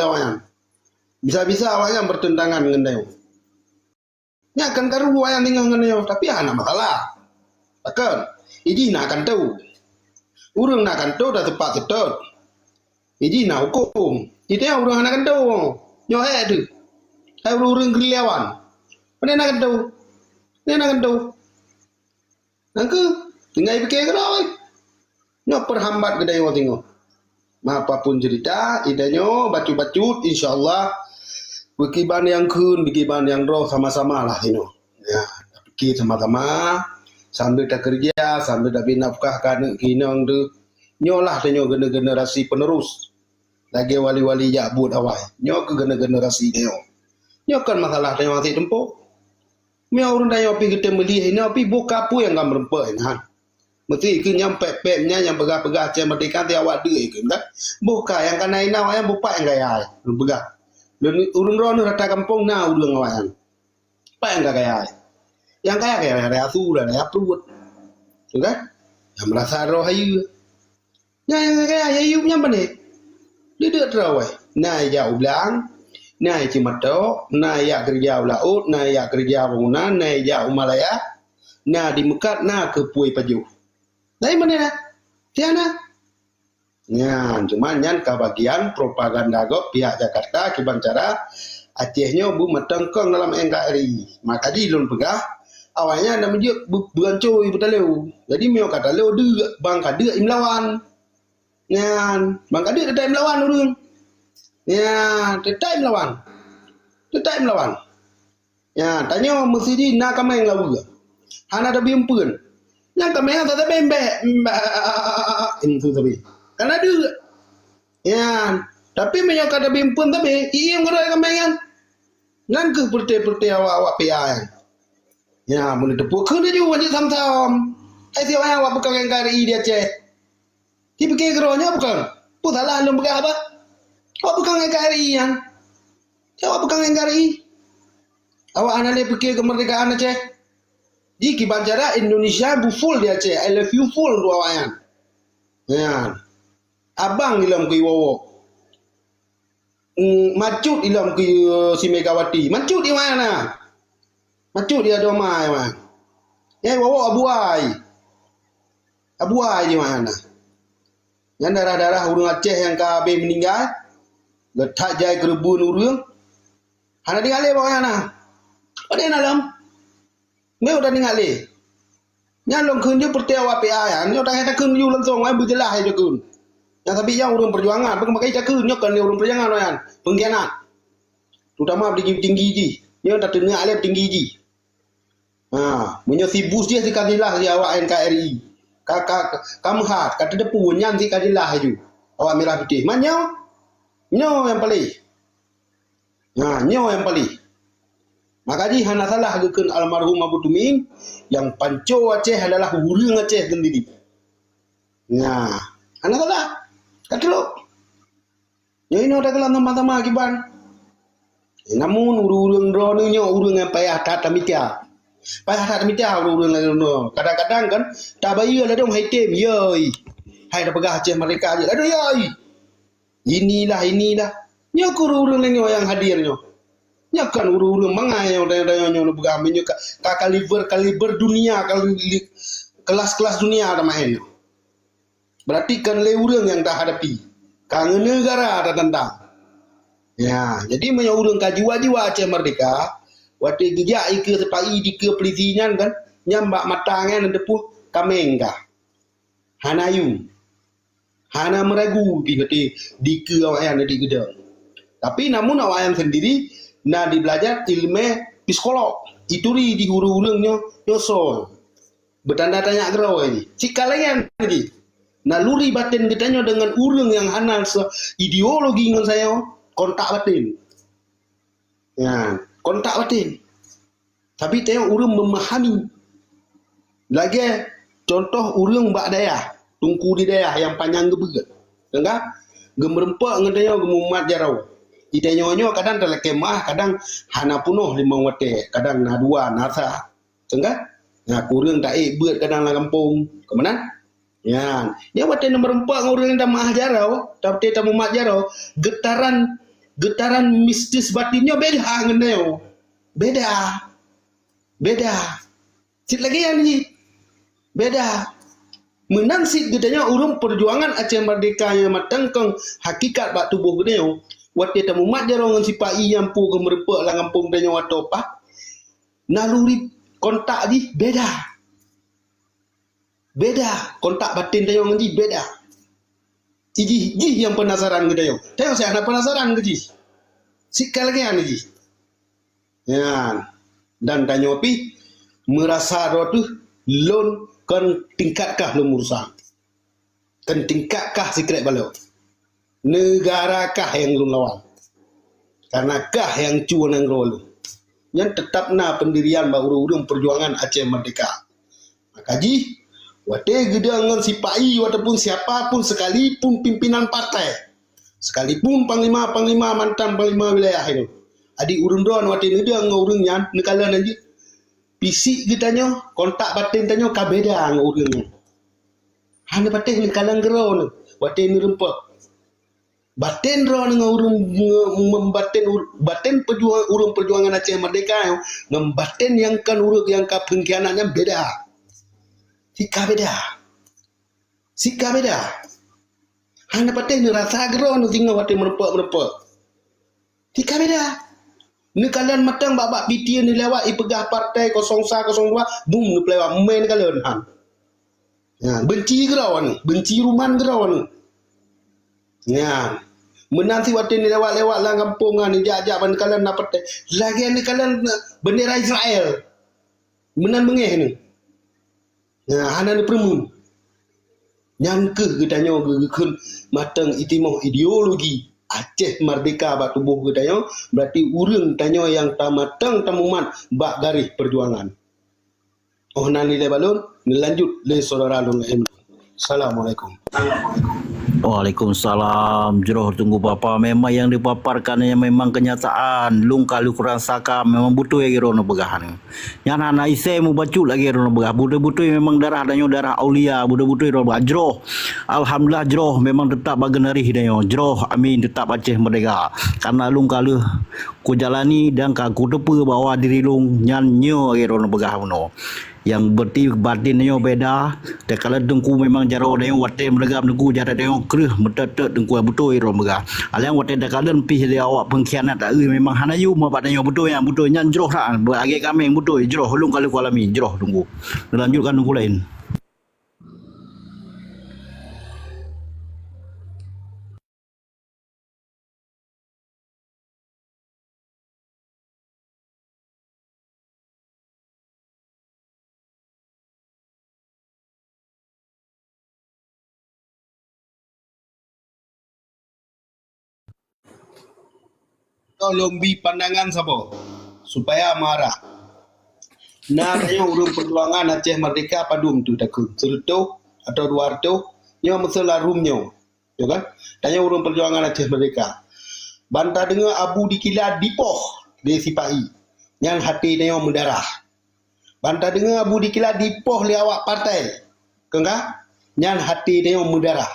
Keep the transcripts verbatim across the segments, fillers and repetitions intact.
awaknyan. Bisa-bisa awaknyan bertentangan ngon tanyoe. Nyan kan karu awaknyan tinggai ngon tanyoe, tapi hana masalah. Takkan? Iji na kantô. Ureuëng na kantô dan teumpat seutôt. Iji na huköm. Iji ureuëng hana kantô. Nyoe hék teuh. Hai ureuëng-ureuëng geurilawan. Pane na kantô? Pane na kantô? Nangkeuh, tinggai pike keudroe. Nyoe peuhambat geutanyoe singoh. Ma apapun cerita, itanyoe bacut-bacut, insya Allah, beukiban nyang kheun, beukiban nyang droe sama-sama lah sinoe. Ya, tapike sama-sama, sambil takeureuja, sambil tabri nafkah keu aneuk keu inong teuh. Nyoe lah tanyoe gene-, generasi penerus. Lagée wali-wali jak buet awai. Nyoe keuh gene-, generasi tanyoe. Nyoe kon masalah tanyoe até teumpo. Meunyoe ureuëng tanyoe pih geutem meulih inoe pih boh ka peue nyang ka meureumpok inan. Meusti keu nyang pék-pék nyan nyang peugah-peugah cen merdeka ti awak deuk ikeu kan. Boh ka nyang ka na inoe nyang boh pat nyang kaya ureuëng peugah. Lôn ureuëng droeneuh rata gampông na ureuëng awaknyan. Pat nyang ka kaya. Nyang kaya kaya raya su dan raya pruet. Tu kan? Nyang meurasa roh hayeue. Nyan nyang kaya, ya yup nyan pane. Deudeuk teurawai. Na jak u blang, na jak matok, na jak keureuja u laôt, na jak keureuja bangunan, na jak u Malaya, na di meukat, na keu puai pajoh. Laén pane na? Tiana. Nyan, cuma nyan ka bagian propaganda gob pihak Jakarta kiban cara Aceh nyoe beumeutangkong dalam N K R I. Maka jih lôn peugah, awaknyan na meujeuet beu-, beuancôi beutaleu. Jadi meunyoe ka taleu deuk, bang ka deuk imeulawan. Nyan, bang ka deuk teutai meulawan ureuëng. Nyan, teutai meulawan. Teutai meulawan. Nyan, tanyoe meusidin na kaméng laweue. Hana tabi eumpeuen. Nyan kaméng hana tabi embek. Embek. Itu tabi. Kana deuk. Nyan, tapi meunyoe ka tabi eumpeuen tabi, iem keudroe kaméng nyan. Nyan keuh peureuté-peureuté awak-awak P A nyan. Nyan, meunyoe teupeu kheun laju, wajéb sam-sam. Hai siapa nyang awak peukong N K R I di Aceh? Dipike keudroe nyoe bukon? Peue salah lôn peugah haba? Awak bukon N K R I nyan. Awak bukon N K R I. Awak hana lé pike keumeurdekaan Aceh. Di kiban cara Indonesia bu full di Aceh. I love you full tu awak nyan. Nyan. Abang ilom keu Wowo. Mm, macut ilom keu si Megawati. Macut di mana? Macut di Adoma, ya, man. Eh, Wowo abuai. Abuai di mana? Nyan darah-darah ureuëng Aceh nyang ka habéh meuninggai, geutak jai keureubeuen ureuëng. Hana tinggai lé bak nyan na. Padahai na lom. Meuh udah tinggai lé. Nyan lôn kheun jeuet peureuté awak P A nyan. Nyoe tangai takheun laju langsong, ai beujeulaih ai takheun. Nyang sabe nyan ureuëng peujuangan, peue meukai takheun nyoe kon lé ureuëng peujuangan nyan. Peungkhianat. Terutama petinggi-petinggi jih. Nyoe tateuneuak lé petinggi jih. Ha, meunyoe si bus jih si ka jeulaih di awak N K R I. Ka, ka, ka meuhat, ka teudepu nyan si ka jeulaih laju. Awak mirah putéh. Man nyoe? Nyoe nyang paleng. Ha, nyoe nyang paleng. Maka jih hana salah geukheun almarhum Abu Tumin, nyang panco Aceh adalah ureuëng Aceh sendiri. Nah, hana salah. Ka trok. Nyoe inoe takalon sama-sama kiban. Namun ureuëng-ureuëng droeneuh nyoe ureuëng nyang payah that tamita. Payah that tamita ureuëng-ureuëng laén nyoe. Kadang-kadang kan tabayeue ladôm hai tem, yoi. Hai tapeugah Aceh merdeka jih. Aduh yoi. Inilah, inilah. Nyoe keuh ureuëng-ureuëng nyoe nyang hadir nyoe. Nyoe kan ureuëng-ureuëng mangai nyang tanyoe-tanyoe nyoe neupeugah meunyoe ka, ka kaliber-kaliber dunia, ka li-, kelas-kelas dunia tamaén nyoe. Berarti kan lé ureuëng nyang tahadapi. Ka ngon negara tatantang. Ya, jadi meunyoe ureuëng ka jiwa-jiwa Aceh merdeka, watée geujak ikeue sipa-i dikeue peulisi nyan kan, nyan bak mata nyan na teupeue kaméng ka. Hana yum. Hana meuragu pih watée dikeue awaknyan di geudong. Tapi namun awaknyan sendiri na dibeulajar iéleumé psikolog. Ituri di ureuëng-ureuëng nyoe, nyoe soe. Beutanda tanya keudroe jih. Cit ka laén jih. Naluri baten geutanyoe deungon ureuëng nyang hana se-, ideologi ngon sayoe, kontak baten. Ya, kontak baten. Tapi tanyoe ureuëng memahami. Lagée contoh ureuëng bak dayah, teungku di dayah nyang panyang geubeuet. Teuka? Geumeureumpok ngon tanyoe geumumat jaroe. Di tanyoe nyoe kadang talakée meuah, kadang hana peunoh limong watée, kadang na dua, na sa. Teuka? Na kureueng taék beuet kadang lam gampông. Keu meunan? Nyan. Nyan watée na meureumpok ngon ureuëng nyang tameuah jaroe, watée tamumat jaroe, geutaran Getaran mistis batin nyoe beda ngon nyoe. Beda. Beda. Cit lagèe nyan jih. Beda. Meunan cit geutanyoe ureueng peujuangan Aceh Merdeka nyang mantong kong hakikat bak tuboh geutanyoe. Watèe tamumat jaroe ngon sipa-i nyang peue geuh meureumpok lam gampông tanyoe atau pat, naluri kontak jih beda. Beda, kontak batin tanyoe ngon jih beda. Jih, jih nyang penasaran geutanyoe. Tanyoe sih hana penasaran keu jih. Sika lagèe nyan jih. Nyan. Dan tanyoe pih meurasa droe teuh lôn kon tingkat kah lôn meurusak. Kon tingkat kah sikrek balok. Neugara kah nyang lôn lawan. Karena kah nyang cue nanggroe lôn. Nyan teutap na peundirian bak ureueng-ureueng peujuangan Aceh Merdeka. Maka jih, watèe geudong ngon sipa-i ataupun siapa pun, sekalipun pimpinan partai, sekalipun panglima-panglima mantan panglima wilayah nyoe, adak ureueng droe watèe neudong ngon ureueng nyan, neukalon laju. Fisik geutanyoe, kontak batin tanyoe ka beda ngon ureueng nyan. Hana patéh neukalon keudroe nyoe watèe neureumpok. Baten droeneuh ngon ureueng, ngon, ngon baten ur-, baten peujuang-, ureueng peujuangan Aceh Merdeka nyoe, ngon baten nyang kon ureueng nyang ka peungkhianat nyan beda. Sika beda. Sika beda. Hana patéh neurasa keudroe nyoe singoh watèe meureumpok-meureumpok. Sika beda. Neukalon mantong bak-bak P T neulewa ipeugah partai kosong sa, kosong dua, bum neupeulewat mè neukalon han. Nyan, benci keudroe nyoe, benci ruman keudroe nyoe. Nyan. Meunan cit watèe neulewat-lewat lam gampông nyan, neujak-jak ban neukalon na partai. Lagèe neukalon bendera Israel. Meunan beungèh nyoe. Nah, hana neupeureumeun. Nyan kheueh geutanyoe geukheun mantong itimoh ideologi Aceh Merdeka bak tuboh geutanyoe, berarti ureueng tanyoe nyang tamantong tamumat bak garéh peujuangan. Óh na nilai balon, neulanjut lé syedara lôn laén. Assalamualaikum. Waalaikumsalam. Jroh Teungku Papa, memang nyang dipaparkan nyan memang kenyataan. Lôn ka lheueh kurasakan, memang beutôi lagèe droeneuh peugah nyoe. Nyan hana isé mubacut lagèe droeneuh peugah. Beutôi-beutôi memang darah tanyoe darah aulia, beutôi-beutôi droeneuh peugah. Jroh. Alhamdulillah jroh memang teutap bak geunaréh tanyoe. Jroh, amin, teutap Aceh Merdeka. Karena lôn ka lheueh kujalani dan ka kuteupeue bahwa diri lôn nyan nyoe lagèe droeneuh peugah bunoe. Nyang berarti batin nyoe beda. Takalon Teungku memang jaroe tanyoe watèe meuragam Teungku, jaroe tanyoe kreueh meutot-tot Teungku, beutôi droeneuh peugah. Alang watèe takalon pih lé awak peungkhianat taeu memang hana yum bak tanyoe, beutôi nyan, beutôi nyan jroh that. Bak lagèe kaméng beutôi jroh, lôn ka lheueh kualami jroh Teungku. Neulanjutkan Teungku laén. Tolong bi pandangan saboh supaya marah. Na tanyoe ureueng peujuangan Aceh Merdeka padum tu takheun, seureutôh atau dua reutôh, nyoe meuseularum nyoe. Ya kan? Tanyoe ureueng peujuangan Aceh Merdeka. Ban tadeungoe Abu Dikilat dipoh lé sipa-i, nyan haté tanyoe meudarah. Ban tadeungoe Abu Dikilat dipoh lé awak partai, keu ka? Nyan haté tanyoe meudarah.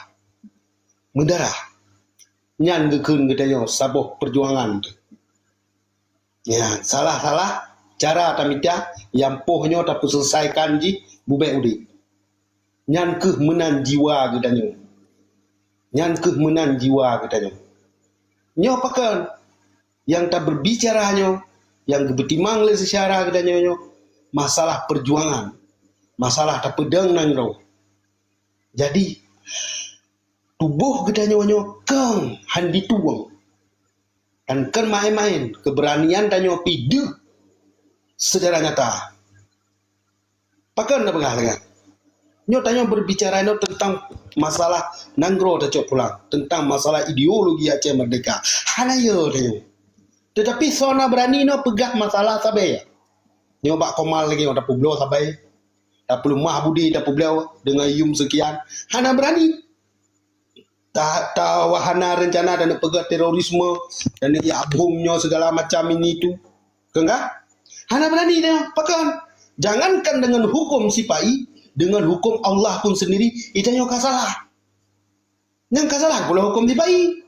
Meudarah. Nyan geukheun geutanyoe saboh peujuangan teuh. Ya, salah-salah cara tamita, nyang poh nyoe tapeuseulesaikan jih bubèk udép. Nyan kheueh meunan jiwa geutanyoe. Nyan kheueh meunan jiwa geutanyoe. Nyoe pakon nyang tabeurbicara nyoe, nyang geubeutimang lé seucara geutanyoe nyoe, masalah peujuangan, masalah tapeudong nanggroe. Jadi, tuboh geutanyoe nyoe kong han dituwong. Dan kon maén-maén, keubeuranian tanyoe pih deuh secara nyata. Pakon tapeugah lagèe nyan? Nyoe tanyoe beurbicara nyoe teuntang masalah nanggroe tacok pulang, teuntang masalah ideologi Aceh Merdeka. Hana yo tanyoe. Teutapi soe na beurani nyoe peugah masalah sabe. Nyoe bak Komal lagèe nyoe tapeubloe sabe. Tapeuleumah budi tapeubloe deungon yum seukian. Hana beurani. Ta-, ta-, wahana rencana dan peugah terorisme dan ya bom nyoe segala macam ini tu. Keu ka? Hana beurani dia. Pakon? Jangankan dengan hukum sipa-i, dengan hukum Allah pun sendiri, ita nyoe ka salah. Nyang ka salah pula hukum sipa-i.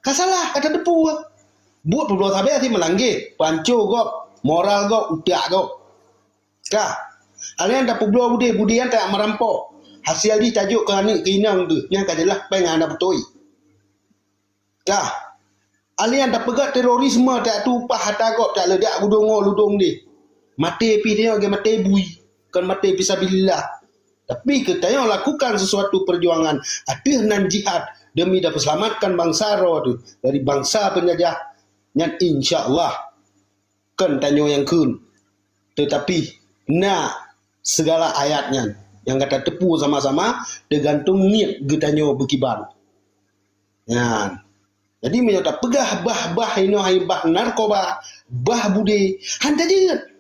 Ka salah, ka tateupeue. Buet peubloe sabe hase meulanggeh, panco gob, moral gob, utak gob. Ka. Alèh nyan tapeubloe budé, budé nyan tajak meurampok. Hase jih tajok keu aneuk keu inong teuh, nyan ka jeulaih péng hana beutôi. Ka. Alèh nyan tapeugah terorisme, tajak tueng upah ata gob, tajak leudak gudong ngon ludong deh. Maté pih tanyoe lagèe maté bui, kon maté fisabilillah. Tapi geutanyoe lakukan sesuatu perjuangan ateueh nan jihad demi tapeuseulamatkan bansa droe teuh dari bansa peunjajah, nyan insya Allah kon tanyoe nyang kheun. Teutapi na sigala ayat nyan nyang ka tateupeue sama-sama, teugantung niet geutanyoe beukiban. Nyan. Jadi, meunyoe tapeugah bah-bah inoe hai bah narkoba, bah budé, han tajeuet.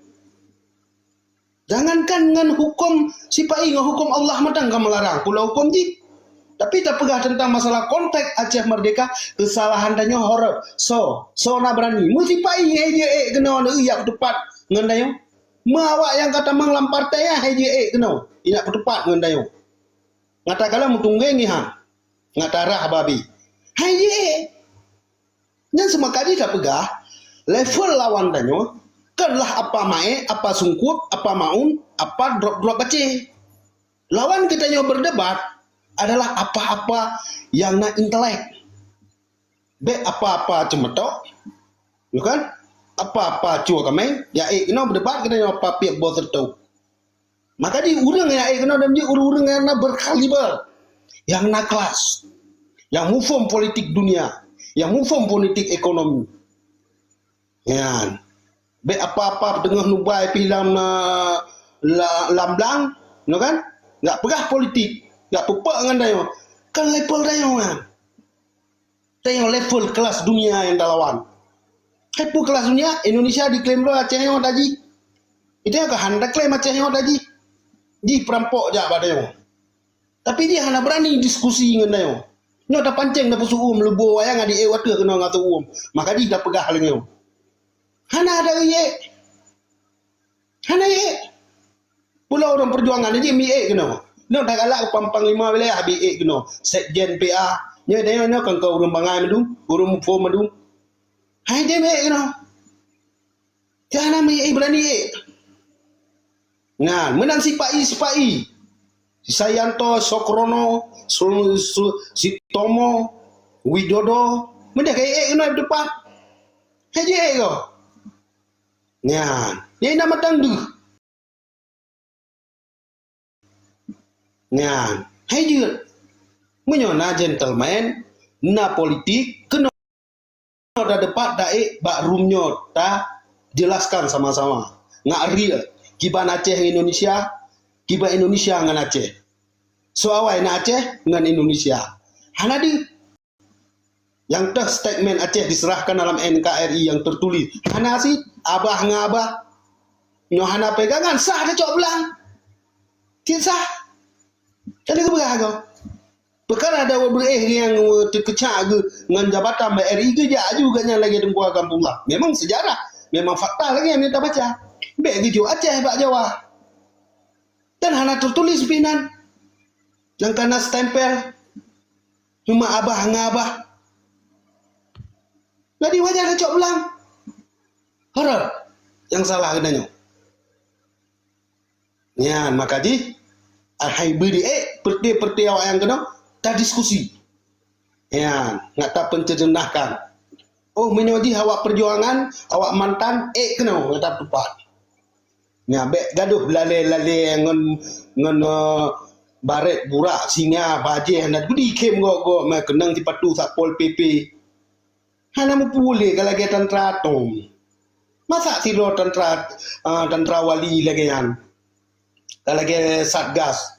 Jangankan ngon huköm sipa-i, ngon huköm Allah mantong ka meularang pula huköm jih. Tapi tapeugah teuntang masalah konteks Aceh Merdeka, keusalahan tanyoe horot. Soe, soe na beurani? Meusipa-i hai jeuet ék keunoe, neu jak peuteupat ngon tanyoe. Meu awak nyang ka tamong lam partai nyan hai jeuet ék keunoe, jak peuteupat ngon tanyoe. Ngat takalon meutunggeng ngihan, ngat tarah babi. Hai jeuet ék. Nyan seumakajih tapeugah, level lawan tanyoe konlah apa Maé, apa Sungkup, apa Maun, apa drop-drop Aceh. Lawan geutanyoe berdebat adalah apa-apa nyang na intelek. Bék apa-apa ceumeutok, bukan? Apa-apa cue kaméng, jak ék keunoe berdebat geutanyoe apa piep boh seureutoh. Maka di ureuëng nyang ék keunoe dan di ureuëng-ureuëng nyang na berkaliber, nyang na kelas, nyang muphom politik dunia, nyang muphom politik ekonomi. Nyan. Bék apa-apa teungoh nubai pih lam, eh, la-, lam blang, no kan? Enggak peugah politik, enggak peupok ngon dayoe. Kan level dayoe nyan. Tanyoe level kelas dunia nyang talawan. Hai peue kelas dunia, Indonesia diklaim droe Aceh nyoe taji. Itu ka hana taklaim Aceh nyoe taji. Jih perampok jak bak tanyoe. Tapi jih hana berani diskusi ngon tanyoe. Nyoe tapancéng tapeuseu'uem leubo wayang adik ék watée keunoe ngon seu'uem. Maka jih tapeugah lagée nyoe. Hana ada ék. Hana ék. Pula ureuëng perjuangan jih mi ék keunoe. Nyoe tagalak keu pang-, panglima wilayah bi ék keunoe. Sekjen P A. Nyoe, nyoe, nyoe kan keu ureuëng bangai mandum, ureuëng muphom mandum. Hai deh mi ék keunoe. Tiada mi ék berani ék. Nah, meunan sipa-i, sipa-i. Si Sayanto, Sokrono, Su-, Su-, Sitomo, Widodo. Meunan ka ék keunoe depan. Hai jih ék keunoe. Nyan, nyang inong mantong deuh. Nyan, hai jeuet. Meunyoe na gentleman, na politik, keunoe tadebat daék bak room nyoe tajelaskan sama-sama. Ngat real, kiban Aceh ngon Indonesia, kiban Indonesia ngon Aceh. Soe awai na Aceh ngon Indonesia. Hana deuh. Nyang teuh statement Aceh diserahkan dalam N K R I nyang tertulis. Hana sit, abah ngon abah. Nyoe hana pegangan, sah tacok blang. Cit sah. Jadi keupeugah kau. Peukara ada beureueh nyang teukeucak geuh ngon jabatan bak R I geujak aju geuh nyan lagée Teungku Agam Pula. Memang sejarah, memang fakta lagée nyang tabaca. Bék geujok Aceh bak Jawa. Dan hana teutuléh pih nan. Nyang kana stempel, cuma abah ngon abah. Jadi wajar tacok blang. Horor nyang salah geutanyoe. Nyan, maka jih, hai bri ék, peureuté-peureuté awak nyang keunoe, tadiskusi. Nyan, ngat tapeunceujeuhnahkan. Oh, meunyoe jih awak peujuangan, awak mantan, ék keunoe, ngat tateupat. Nyan, bék gadoh lalée-lalée ngon, ngon, eh, barét burak singa bajée na gudi khém gok-gok meukeunong sipatu Satpol P P. Hana meupuléh ka lagée tantra atom. Masa sidroe tantra, ah, tantra wali lagée nyan? Ka lagée Satgas.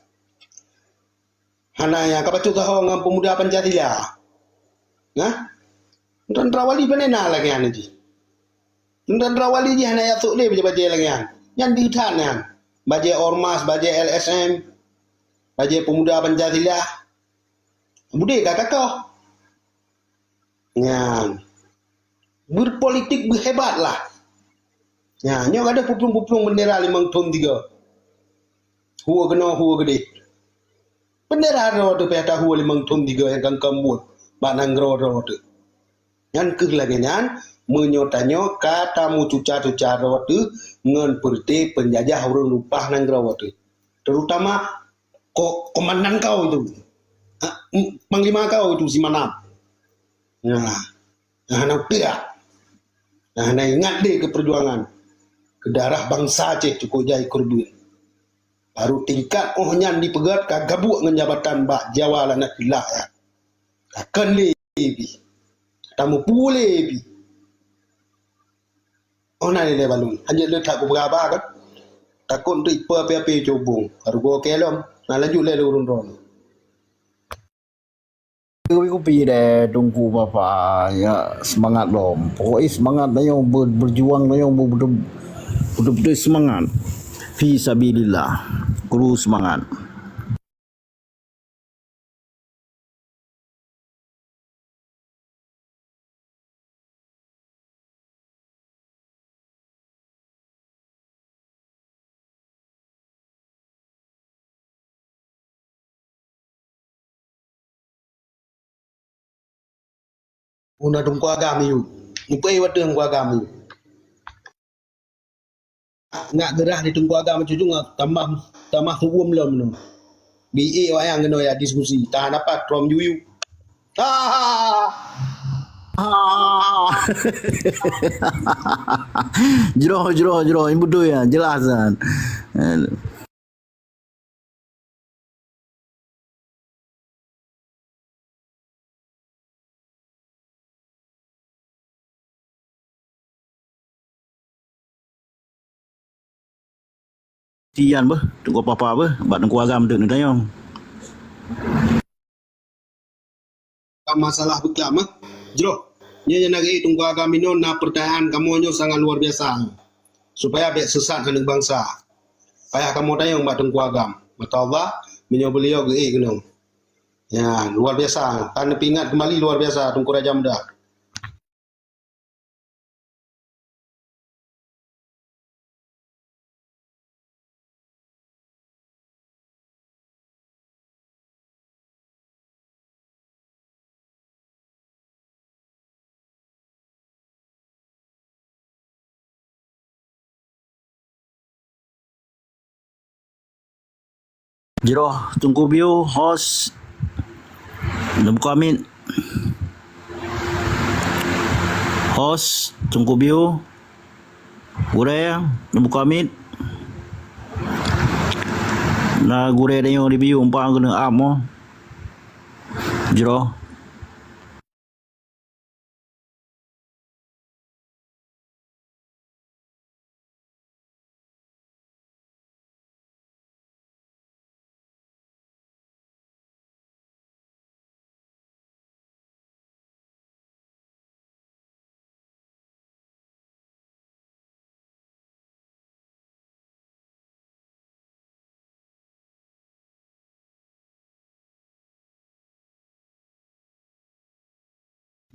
Hana nyang ka bacut sahoe ngon pemuda Pancasila. Nah? Tantra wali pane na lagée nyan jih. Tantra wali jih hana yasok lé bajée-bajée lagée nyan. Nyan deuh that nyan. Bajée ormas, bajée L S M, bajée pemuda Pancasila. Budé ka kakoh. Nyan. Berpolitik berhebatlah. Nyan, nyoe gadoh puplueng-puplueng bendera limong thon tiga. Hue keunoe, hue keudeh. Bendera droe teuh pih ata hue limong thon tiga nyang kangkang buet bak nanggroe droe teuh. Nyan kheueh lagée nyan, meunyoe tanyoe ka tameucuca-cuca droe teuh ngon peureuté peunjajah ureuëng lumpah nanggroe teuh, terutama ko-, komandan kau itu, ha, panglima kau itu si Manap. Nah, nah, hana uteuk, nah, hana ingat deh keu peujuangan, keu darah bansa ceh cukôp jai keureubeuen. Baru tingkat óh nyan dipeugét ka gabuek ngon jabatan bak Jawa lanak pilah ya. Ka kön lé pih. Tamupu lé pih. Oh, na lé balon. Hanjeuet lé that kupeugah haba kan. Takot untuk ipe api-api cubung. Baru go kelom. Nah, lanjut lé ureuëng droe. Kupi-kupi deh Teungku Papa, ya, semangat lom. Pokoknya semangat tanyoe ber-, berjuang tanyoe be-, betul, betul-betul semangat. Fi sabilillah. Kru semangat. Una Teungku Agam yue. Mupeue watée Teungku Agam yue. Nak geurah di Teungku Agam cucu ngon tamah, tamah suwom lom nyoe. Bi ék wayang keunoe ya diskusi. Tahan apa? Trom yuyu. Ha, ha, ha. Ha, ha, ha. Jroh, jroh, jroh. Ini betul ya, jelas kan. Tian beuh, Teungku Papa beuh, bak Teungku Agam teuk neutanyong. Masalah beuklam, eh. Jroh, nyoe nyang na geuék Teungku Agam inoe na peurtanyaan kamoe nyoe sangat luar biasa. Supaya bék sesat aneuk bansa. Payah kamoe tanyong bak Teungku Agam. Mata Allah, meunyoe beuliau geuék keunoe. Ya, luar biasa. Ka neupeuingat keumbali luar biasa Teungku Raja Muda. Jroh Teungku Biu, host, neubuka mic. Host, Teungku Biu, gurée, neubuka mic. Na gurée tanyoe di Biu umpang keuneuk am, oh. Jroh.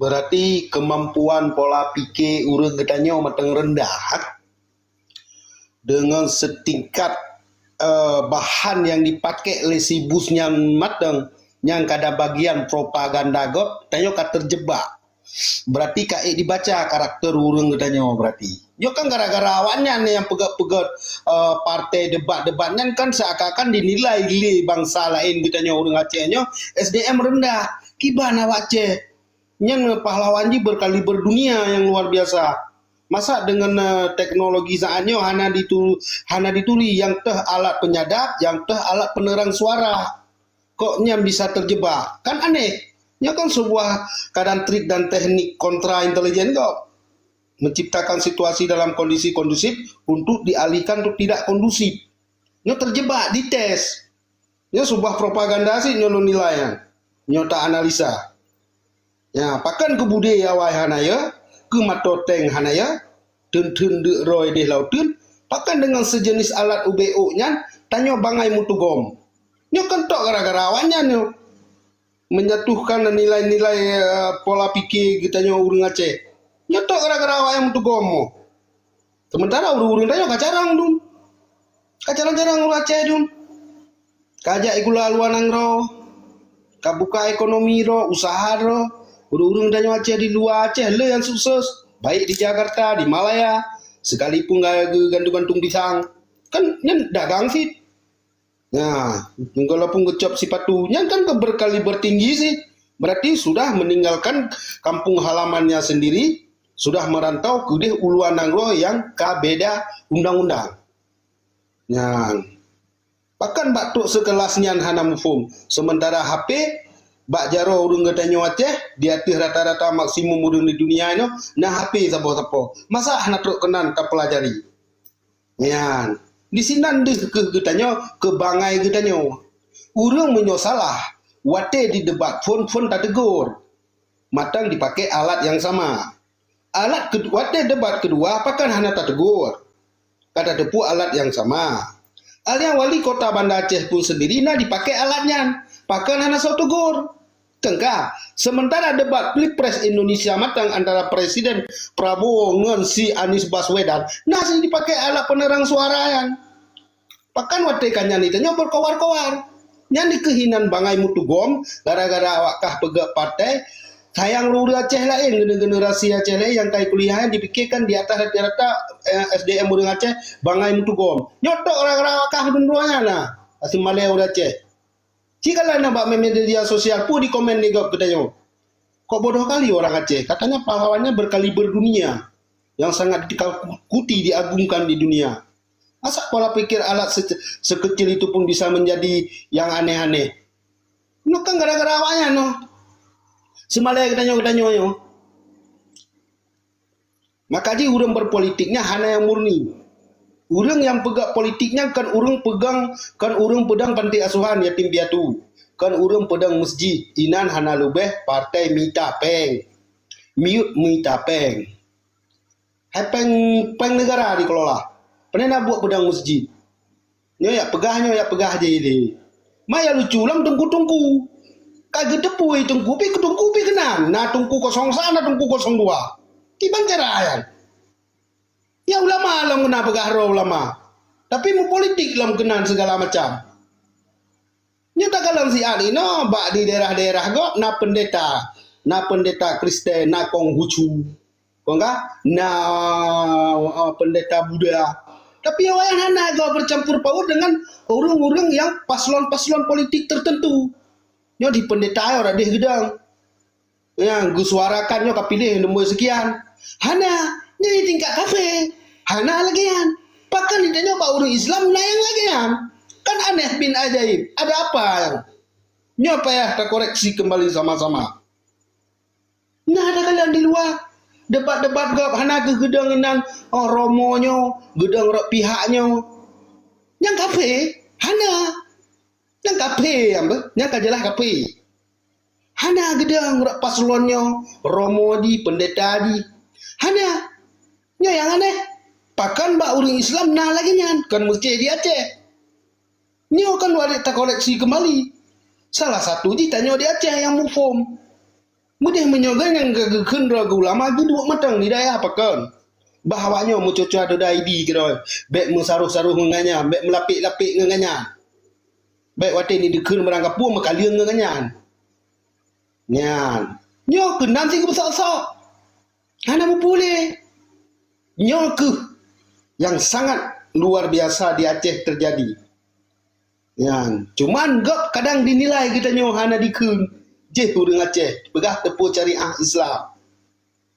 Berarti kemampuan pola pikir ureuëng geutanyoe mantong rendah. Deungon seutingkat, eh, bahan nyang dipakék lé si bus nyan mantong, nyang kada bagian propaganda gob, tanyoe ka terjebak. Berarti ka ék dibaca karakter ureuëng geutanyoe berarti. Nyoe kan gara-gara awaknyan nyang peugét-peugét, eh, partai debat-debat nyan kan seakan-akan dinilai lé bansa laén geutanyoe ureuëng Aceh nyoe S D M rendah. Kiban awak Aceh. Nyan pahlawan jih berkaliber dunia nyang luar biasa. Masa deungon, eh, teknologi saat nyoe hana ditu-, hana dituri nyang teuh alat penyadap, nyang teuh alat penerang suara. Kok nyan bisa terjebak? Kan aneh. Nyoe kan sebuah kadang trik dan teknik kontra intelijen kok. Menciptakan situasi dalam kondisi kondusif untuk dialihkan untuk tidak kondusif. Nyoe terjebak, dites. Nyoe sebuah propaganda sih nyoe lôn nilai nyan. Nyoe ta analisa. Ya, pakon keu budé awai hana ya, keu mato tank hana ya, teun-teun deuk roi deh lauteun, pakon deungon sejenis alat ubé ôk nyan tanyoe bangai meutugom. Nyoe kan tok gara-gara awaknyan nyoe. Menyatuhkan nilai-nilai, eh, pola pikir geutanyoe ureuëng Aceh. Nyoe tok gara-gara awaknyan meutugom mo. Sementara ureuëng-ureuëng tanyoe ka carang dum. Ka carang-carang ureuëng Aceh dum. Ka jak sikula luwa nanggroe. Ka buka ekonomi droe, usaha droe. Ureuëng-ureuëng tanyoe Aceh di luwa Aceh le nyang sukses, baik di Jakarta, di Malaya, sekalipun geugantung-gantung pisang, kan nyan dagang cit. Nah, walaupun geucop sipatu, nyan kan keuberkali bertinggi sih. Berarti sudah meninggalkan kampung halamannya sendiri, sudah merantau keudeh u luwa nanggroe nyang ka beda undang-undang. Nyan. Pakon bak trok sekelas nyan hana muphom, sementara H P bak jaroe ureuëng geutanyoe Aceh di ateueh rata-rata maksimum ureuëng di dunia inoe na H P saboh-saboh. Masa hana trok keunan tapeulajari? Nyan, disinan deuh keuh geutanyoe keu bangai geutanyoe. Ureuëng meunyoe salah, watée didebat phon-phon tategur, mantong dipakai alat nyang sama. Alat keu-, watée debat keudua, pakon hana tategur? Ka tateupeue alat nyang sama. Alia wali kota Banda Aceh pun sendiri na dipakai alat nyan, pakon hana soe tegur? Teuka, sementara debat Pilpres Indonesia mantong antara Presiden Prabowo ngon si Anies Baswedan, na si dipakai alat penerang suara nyan. Pakon watée ka nyan tanyoe berkoar-koar? Nyan dikeuh inan bangai meutugom gara-gara awak kah peugét partai. Sayang ureuëng Aceh laén, generasi Aceh laén nyang ka kuliah nyan dipikirkan di atas rata-rata, eh, S D M ureuëng Aceh bangai meutugom. Nyoe tok gara-gara awak kah meudroe nyan na, aseue malée ureuëng Aceh. Jikalau na bak media sosial, peue dikomen lé gob geutanyoe? Kok bodoh kali orang Aceh, katanya pahlawannya berkaliber dunia, yang sangat ditakuti, diagungkan di dunia. Masa pola pikir alat se-, sekecil itu pun bisa menjadi yang aneh-aneh? Nyoe kan gara-gara awaknyan nyoe. Seumalée geutanyoe-geutanyoe nyoe. Maka jih ureuëng berpolitik nyan hana nyang murni. Ureuëng nyang peugah politik nyan kon ureuëng pegang, kon ureuëng peudong panti asuhan yatim piatu, kon ureuëng peudong masjid, inan hana leubeh partai mita péng. Miyueb mita péng. Hai péng, péng negara dikelola. Pane na buet peudong masjid? Nyoe jak peugah, nyoe jak peugah jih lé. Ma jak lucu lom teungku-teungku. Ka geuteupeue teungku, pi teungku pi keunan. Na teungku kosong sa, na teungku kosong dua. Kiban cara nyan. Ya ulama lom keunan peugah droe ulama. Tapi meupolitik lom keunan segala macam. Nyoe takalon siat inoe bak di daerah-daerah gob na pendeta. Na pendeta Kristen, na Konghucu. Kon ka? Na, eh, pendeta Buddha. Tapi awaknyan hana geuh bercampur paut dengan ureuëng-ureuëng nyang paslon-paslon politik tertentu. Nyoe di pendeta nyoe radeh geudong. Nyang geusuarakan nyoe ka piléh nomor sekian. Hana, nyoe tingkat kafé. Hana lagée nyan. Pakon di tanyoe bak ureuëng Islam na nyang lagée nyan? Kan aneh bin ajaib. Ada apa nyang? Nyoe payah takoreksi kembali sama-sama. Nah, ada kalian di luwa. Debat-debat gob hana geuh geudong inan, oh, romo nyoe, geudong rot pihak nyoe. Nyang kafé, hana. Nyang kafé nyang beuh, nyang ka jeulaih kafé. Hana geudong rot paslon nyoe, romo di, pendeta di. Hana. Nyoe nyang aneh. Pakon bak ureuëng Islam na lagée nyan, kon meusti di Aceh. Nyoe kan wajéb takoreksi keumbali. Salah satu jih tanyoe di Aceh nyang muphom. Meudeh meunyoe geuh nyang geukheun droe geuh ulama geuduek mantong di dayah pakon. Bah awak nyoe meucucua doda idi keudroe, bék meusaroh-saroh ngon ganya, bék meulapék-lapék ngon ganya. Bék watée ni dikheun barang kapue meukaleueng ngon ganya. Nyan, nyoe keunan si geubeusak-sak. Hana meupuléh. Nyoe keuh nyang sangat luar biasa di Aceh terjadi. Nyan, cuman gob kadang dinilai geutanyoe hana dikheun. Jih ureuëng Aceh peugah teupeu syariah Islam.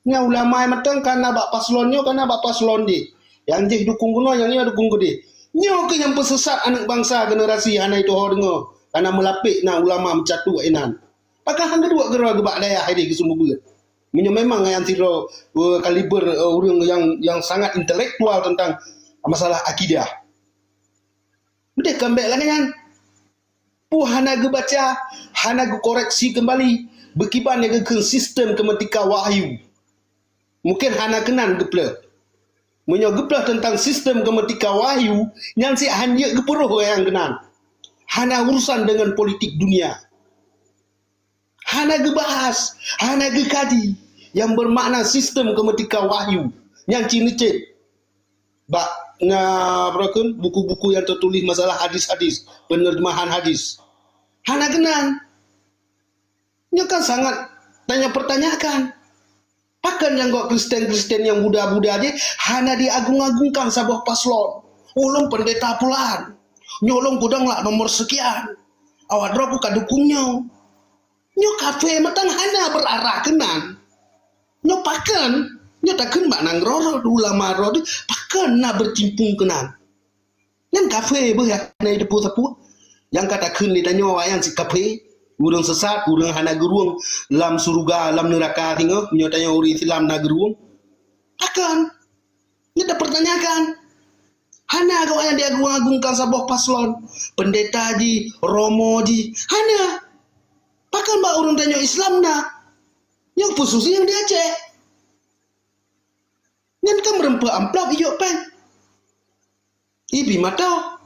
Nyan ulama mantong kana bak paslon nyoe, kana bak paslon deh. Nyang jih dukung keunoe, nyang nyoe dukung keudeh. Nyoe keuh nyang peusesat aneuëk bansa generasi hana jituho deungoe. Kana meulapék na ulama meucatu inan. Pakon han geuduek keudroe geuh bak dayah ideh geuseumeubeuet. Meunyoe memang nyan sidroe, eh, kaliber, eh, ureuëng nyang, nyang sangat intelektual tentang masalah akidah. Beudeh kambek lagée nyan. Peue hana geubaca, hana geukoreksi keumbali, beukiban nyang geukheun sistem keumeutika wahyu. Mungken hana keunan geupleuh. Meunyoe geupleuh teuntang sistem keumeutika wahyu, nyan si han jeuet geupeuroh nyang keunan. Hana urusan deungon politik dunia. Hana geubahas, hana geukaji nyang beumakna sistem keumeutika wahyu nyang cit neucit. Bak na, apa kheun, buku-buku nyang teutuléh masalah hadis-hadis, penerjemahan hadis. Hana keunan. Nyoe kan sangat Tanyoe pertanyakan, pakon nyang gok Kristen-Kristen nyang Buddha-Buddha jih hana diagung-agungkan saboh paslon? Ulôn pendeta pulan, nyoe lôn kudong lam nomor sekian. Awak droe ka dukung nyoe. Nyoe kafé mantong hana berarah keunan. Nyoe pakon? Nyoe takheun bak nanggroe droe, ulama droe, pakon na bercimpung keunan. Nyan kafé beuh, hana jiteupeue sapeue. Nyang ka takheun lé tanyoe awaknyan cit kafé, ureuëng sesat, ureuëng hana geurueng lam syeuruga, lam neuraka singoh, meunyoe tanyoe ureuëng Islam na geurueng. Pakon? Nyoe tapertanyakan. Hana awaknyan diagung-agungkan saboh paslon, pendeta jih, romo jih. Hana. Pakon bak ureuëng tanyoe Islam na? Nyang khusus nyang di Aceh. Nyan kan meureumpok amplop ijok péng. Ibi mata,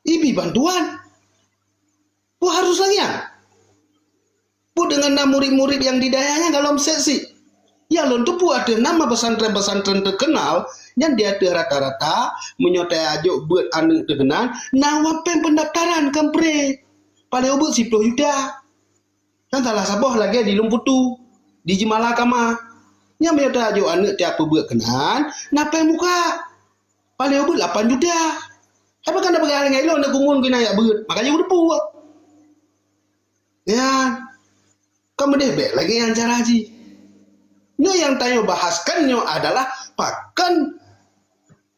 ibi bantuan. Peue harus lagée nyan? Peue deungon na murit-murit nyang di dayah nyan galom sek-sek? Ya lôn teupeue ateueh nama pesantren-pesantren teukeunal nyan di ateueh rata-rata, meunyoe tajok beuet aneuëk teuh keunan, na wapéng pendaftaran kampre. Paléng ubeuet siploh juta. Nyan salah saboh lagée di Lôn Putu, di Jeumala Kama. Nyan meunyoe tajok aneuëk tiap peubeuet keunan, na péng muka. Paléng ubeuet lapan juta. Haba kana peugah lagée ilôn na kumun keunan jak beuet, makajih beuteupeue. Nyan, ka meudeh bék lagée nyan cara jih. Nyoe nyang tanyoe bahaskan nyoe adalah pakon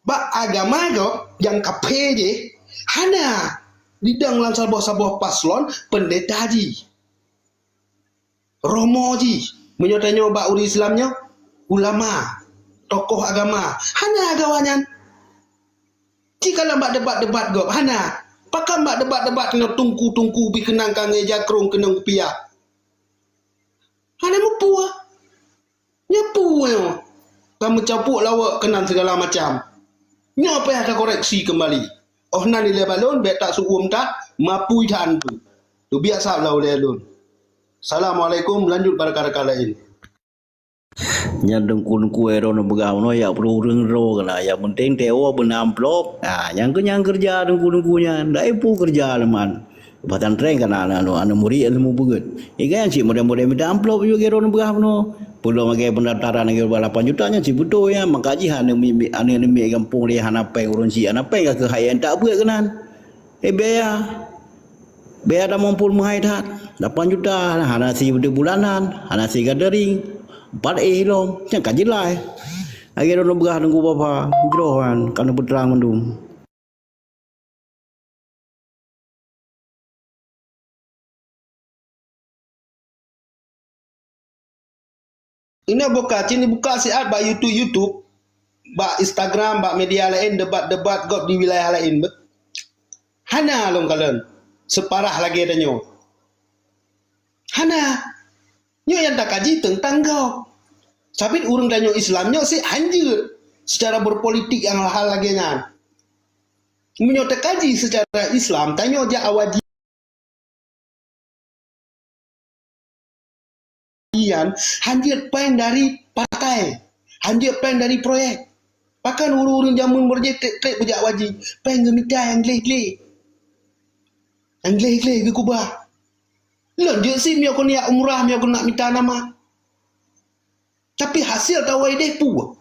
bak agama gob nyang kafé jih hana didong lam saboh-saboh paslon pendeta jih. Romo jih, meunyoe tanyoe bak ureuëng Islam nyoe, ulama, tokoh agama, hana agama nyan. Cit kalon bak debat-debat gob, hana. Pakon bak debat-debat keunoe tungku-tungku bih keunong kangée jakrong keunong kupiah. Hana mupeue. Nyoe peue nyoe? Ka meucapok lawok keunan segala macam. Nyoe payah takoreksi keumbali. Oh nan ilée balon bék tak su'uem that, mapui that antu. Teubiasa blah ulée lôn. Assalamualaikum, lanjut bak rekan-rekan laén. Nyan teungku-teungku Aaron peugah meunoe, yak peureueng ureuëng droe keunan. Nyang penting tewo beuna amplop. Ha, nyang keu nyang keureuja teungku-teungku nyan. Dak ipu keureuja leumah. Pesantren kana aneuk, aneuk murit ilmu beugét. Ikan cit model-model mita amplop juga Aaron peugah meunoe. Peulom lagée pendaftaran lagée lapan juta nyan cit beutôi nyan. Maka jih aneuk mi-, aneuk-aneuk miet gampông lé hana péng ureuëng cit, hana péng ka keuhai nyang tak beuet keunan. Eh, biaya. Biaya tamong pun meuhai that. Lapan juta, hana si bulanan, hana si gathering. Empat eh lom, nyang ka jeulaih. Lagée droeneuh peugah Teungku Bapa, jroh nyan, ka neupeutrang mandum. Inoe boh ka cit neubuka siat bak YouTube, YouTube, bak Instagram, bak media laén, debat-debat gob di wilayah laén beuh. Hana lôn kalon seuparah lagée tanyoe. Hana. Nyoe nyang takaji teuntang gob. Sabit ureuëng tanyoe Islam nyoe sik hanjeuet seucara berpolitik nyang hal lagée nyan. Meunyoe takaji seucara Islam, tanyoe jak awaji nyan hanjeuet péng dari partai, hanjeuet péng dari proyek. Pakon ureuëng-ureuëng jameun beurjih treb-treb beujak awaji, péng geumita nyang gleh-gleh. Nyang gleh-gleh geukubah. Lôn jeuet si miyueb keuneuk umrah, miyueb keuneuk mita nama. Tapi hasil tawoe ideh peue?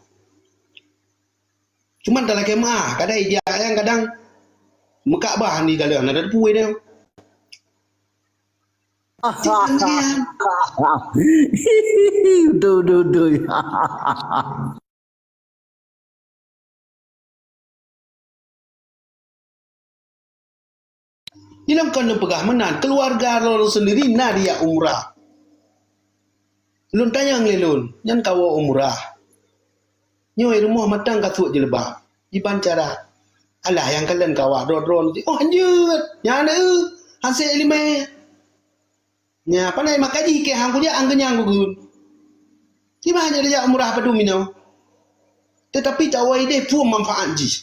Cuman talakée meuah, kadang ija nyang kadang meukabah ni galeh na teupeue deh. Betul, betul, betul. Ilong kon neupeugah meunan, keuluwarga lôn seundiri na dijak umrah. Lôn tanyong lé lôn, nyan kawoe umrah. Nyoe rumoh mantong ka suet jilbab. Iban cara. Alah nyang kalon kawak droe-droe. Oh, hanjeuet. Nyan, eh, hase ileumé. Nya, pane maka jih keu hang kujak, hang keunyang kugeun. Kiban hana jak umrah padum inoe. Tetapi tawoe ideh peue manfaat jih.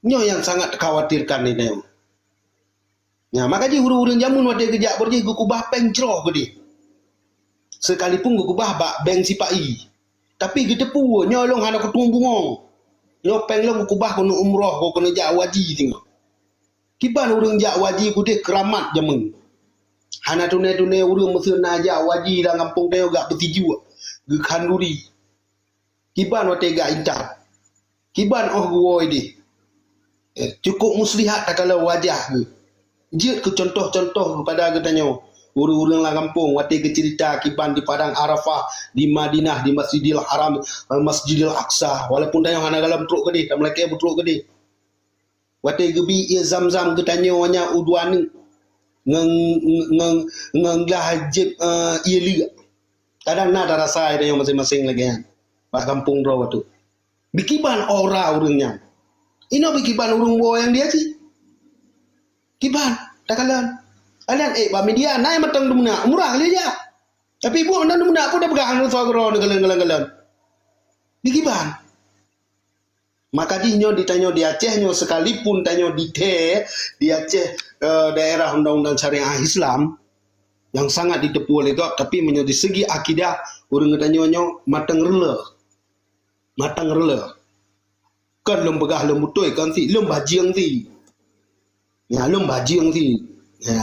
Nyoe nyang sangat takhawatirkan inoe. Nya, maka jih ureuëng-ureuëng jameun watée geujak beurjih geukubah péng jroh geudeh. Sekalipun geukubah bak bank sipai. Tapi geuteupeue nyoe lôn hana kutueng bungong. Nyoe péng lôn geukubah keuneuk umroh, keuneuk jak haji singoh. Kiban ureuëng jak haji keudeh keuramat jameun. Hana tunai-tunai ureuëng meuseuen na jak waji lam gampông tanyoe gak beusijuek, geukhanduri. Kiban watée gak intat. Kiban óh geuwoe deh. Eh, cukup muslihat takalon wajah geuh. Jeuet keu contoh-contoh keupada geutanyoe. Ureuëng-ureuëng lam gampông watée geuceurita kiban di Padang Arafah, di Madinah, di Masjidil Haram, Masjidil Aqsa. Walaupun tanyoe hana galom trok keudeh, tameulakée beutrok keudeh. Watée geubi ié Zam-Zam geutanyoe nyan u dua neuk ngon, ngon, ngon glah jép, eh, ié liek. Kadang na tarasa tanyoe maséng-maséng lagée nyan. Bak gampông droe tu. Bikiban ora ureuëng nyan. Inoe bikiban ureuëng woe nyang dia cit. Kiban, takalon. Kalian, eh, bak media, na nyang mantong dumna, murah kali ya. Tapi buet mantong dumna pun dah peugah anu soe keudroe neukalon-kalon-kalon. Bikiban. Maka di nyoe di tanyoe di Aceh nyoe, sekalipun tanyoe di Aceh, di Aceh, eh, daerah undang-undang syariah Islam yang sangat diteupeue lé gob, tapi meunyoe di segi akidah, ureuëng geutanyoe nyoe matang reuloh. Matang reuloh. Kon lôn peugah lôn beutôi, kon si lôn bajieng si. Ya, lôn bajieng si. Ya.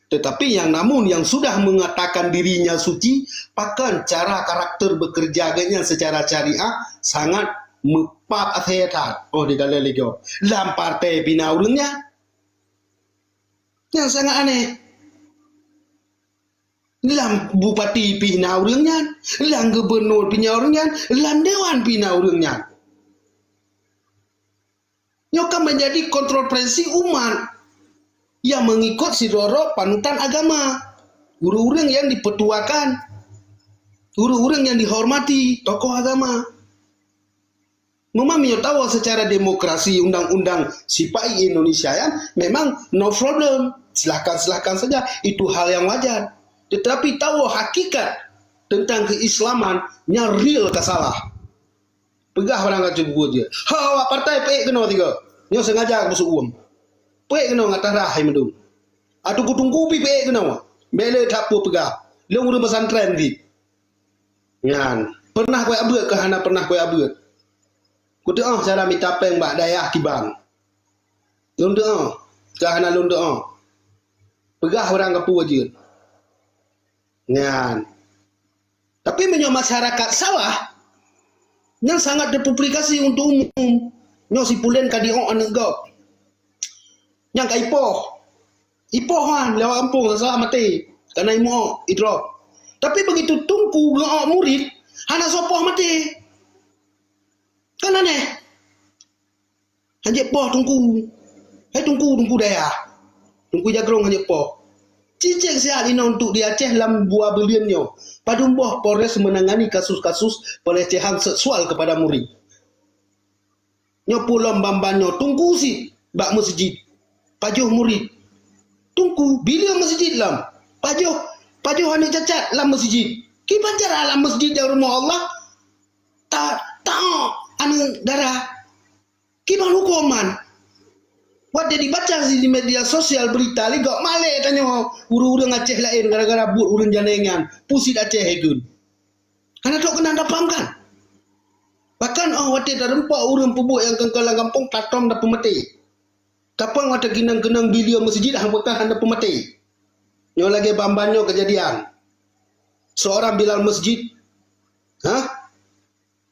Tetapi yang namun yang sudah mengatakan dirinya suci, pakon cara karakter bekerja geuhnyan secara syariah sangat meupap asai that. Oh, di dalam lego. Lam partai pih na ureuëng nyan. Nyang sangat aneh. Lam bupati pih na ureuëng nyan, lam gubunur pih na ureuëng nyan, lam dewan pih na ureuëng nyan. Nyoe ka menjadi kontroversi umat yang mengikut sidroe-droe panutan agama. Ureuëng-ureuëng yang dipetuakan, ureuëng-ureuëng yang dihormati, tokoh agama. Memang meunyoe tawoe secara demokrasi undang-undang sipai Indonesia nyan memang no problem. Silahkan-silahkan saja. Itu hal yang wajar. Tetapi tawoe hakikat tentang keislaman nyan real ka salah. Peugah barang ka cuba je. Ha, awak partai peuék keunoe tiga. Nyoe sengaja beuseuuem. Peuék keunoe ngat tarah hai meudong. Ateuku tungku pi peuék keunoe. Bèk lé that peue peugah. Lôn ureuëng pesantren dit. Nyan, pernah kuék abeuet keu hana pernah kuék abeuet. Kuteu'oh cara mita péng bak dayah kiban. Lôn teu'oh, keu hana lôn teu'oh. Peugah urang kapeue jeuet. Nyan. Tapi meunyoe masyarakat salah, nyan sangat terpublikasi untuk umum. Nyoe si pulen ka diok aneuk gob. Nyang ka ipoh. Ipoh han lewat gampông sasa maté. Kana imuok, idrop. Tapi begitu tungku ngeok murit, hana sopoh maté. Kan aneh. Hanjeuet poh tungku. Hai tungku, tungku dayah. Tungku jagrong hanjeuet poh. Cicek siat inoe untuk di Aceh lam dua buleuen nyoe. Padum boh Polres menangani kasus-kasus pelecehan seksual kepada murid. Nyoe pulom ban-ban nyoe tungku sit bak meuseujid. Pajoh murit. Tungku, bila meuseujid lam. Pajoh, pajoh aneuk cacat lam meuseujid. Kiban cara lam meuseujid dan rumoh Allah. Ta, ta, aneuk dara. Kiban huköm man. Watée dibaca di media sosial berita ligok malée tanyoe ureuëng-ureuëng Aceh laén gara-gara buet ureuëng janée nyan. Pusit Aceh ikun. Hana trok keunan tapahamkan. Bahkan óh watée tarumpok ureuëng peubuet nyang keuengkeu lam gampông tatom tapeumaté. Tapong watée keunong-keunong bileue meuseujid hana beukah hana peumaté. Nyoe lagée ban-ban nyoe keujadian. Seorang bilal masjid, ha?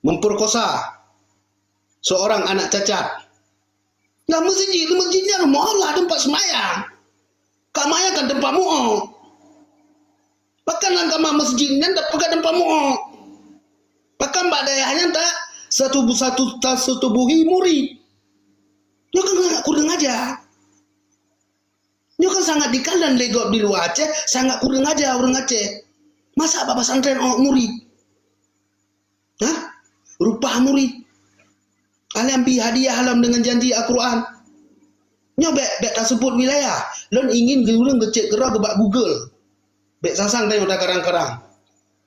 Memperkosa seorang anak cacat. Lam masjid, masjid nyan rumoh Allah, teumpat seumayang. Ka mayang kan teumpat mu'oh. Bahkan lam kama masjid nyan dak peugah teumpat mu'oh. Bahkan bak dayah nyan tak satu satu tasetubuhi murid. Nyoe kan sangat kurang aja. Nyoe kan sangat dikalon lé gob di luwa Aceh, sangat kurang aja ureuëng Aceh. Masa bak pesantren ôk murid? Hah? Rupah murid. Alam bi hadiah alam dengan janji Al-Quran. Nyoe bèk, bèk taseubut wilayah. Lôn ingin ureuëng geucek keudroe bak Google. Bèk sasang tanyoe takarang-karang.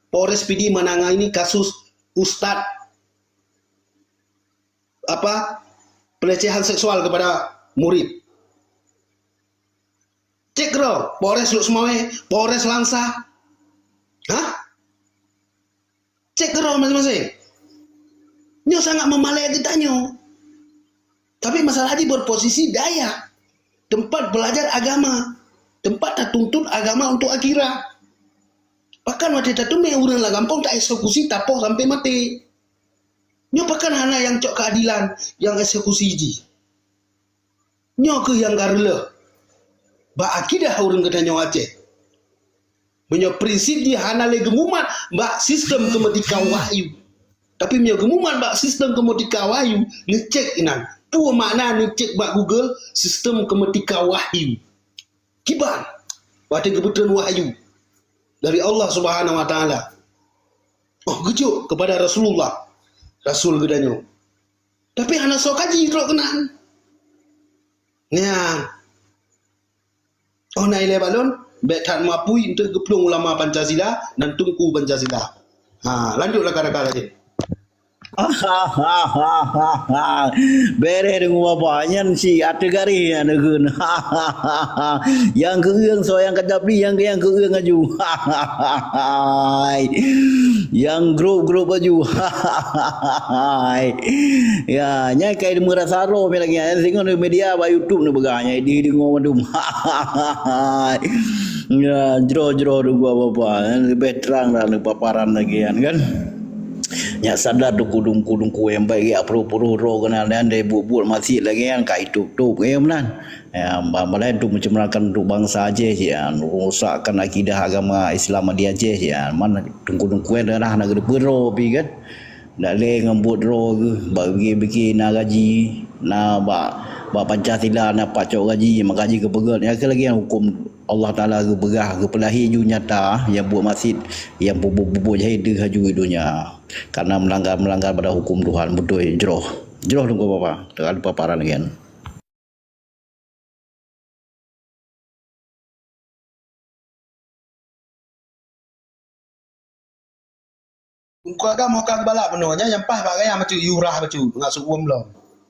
Polres Pidie menangani kasus ustaz apa, pelecehan seksual kepada murid. Cek keudroe, Polres Lhokseumawe, Polres Langsa. Hah? Cek keudroe masing-masing. Nyoe sangat memalée geutanyoe. Tapi masalah jih berposisi dayah, tempat belajar agama. Teumpat tatuntut agama untuk akhirat. Bahkan watée tateumé ureuëng lam gampông taeksekusi, tapoh sampai maté. Nyoe pakon hana nyang cok keadilan, nyang eksekusi jih. Nyoe kheueh nyang ka reuloh bak akidah ureuëng geutanyoe Aceh. Meunyoe prinsip jih hana lé geumumat bak sistem keumeutika wahyu. Tapi meunyoe geumumat bak sistem keumeutika wahyu, neucek inan. Peue makna neucek bak Google sistem keumeutika wahyu? Kiban watée geupeutreun wahyu dari Allah Subhanahu wa Taala. Oh, geujok kepada Rasulullah, Rasul geutanyoe. Tapi hana soe kaji trok keunan. Nyan. Oh, na ilée balon, bék that mapui untuk geuplueng ulama Pancasila dan tungku Pancasila. Ha, lanjutlah kara-kara je. Bereh deungon baba nyan si ateueh garéh nyan neugeun. Nyang keueung soe nyang ka jadi, nyang nyang keueung aju. Nyang grup-grup aju. Ya, nyan kai meurasa roh mi lagée nyan singoh media bak YouTube neupeugah nyan di deungoe mandum. Ya, jroh-jroh deungon baba nyan leubeh trang dah neupaparan lagée nyan kan. Nyak sadar dungku-dungku nyang baik ya puru-puru roh keunan dan dai buet-buet maksiet lagée nyan ka itôp-tôp keu meunan. Ya, ba-, balai untuk mencemarakan untuk bangsa Aceh ya, merusakkan akidah agama Islam di Aceh ya. Man dungku-dungku nyan dah na geupeuroe pi kan. Dak lé ngon buet droe geuh, bak biki-biki na gaji, na bak, bak Pancasila na pacok gaji, maka gaji geupeugét. Nyan keuh lagée huköm Allah Taala geupeugah, geupeulahé ju nyata, nyang buet maksiet, nyang peubuet-peubuet jahé deuh aju i donya. Karena meulanggar-meulanggar pada huköm Tuhan, beutôi jroh. Jroh lôn keu baba, teuka lupa paran lagée nyan. Teungku Agam ho ka geubalak bunoe nyan, nyang paih bak gaya bacut, yue rhah bacut, ngon seuuem lom.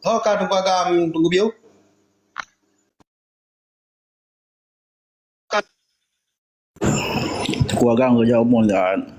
Ho ka Teungku Agam, Teungku Biu? Teungku Agam geujak umong that.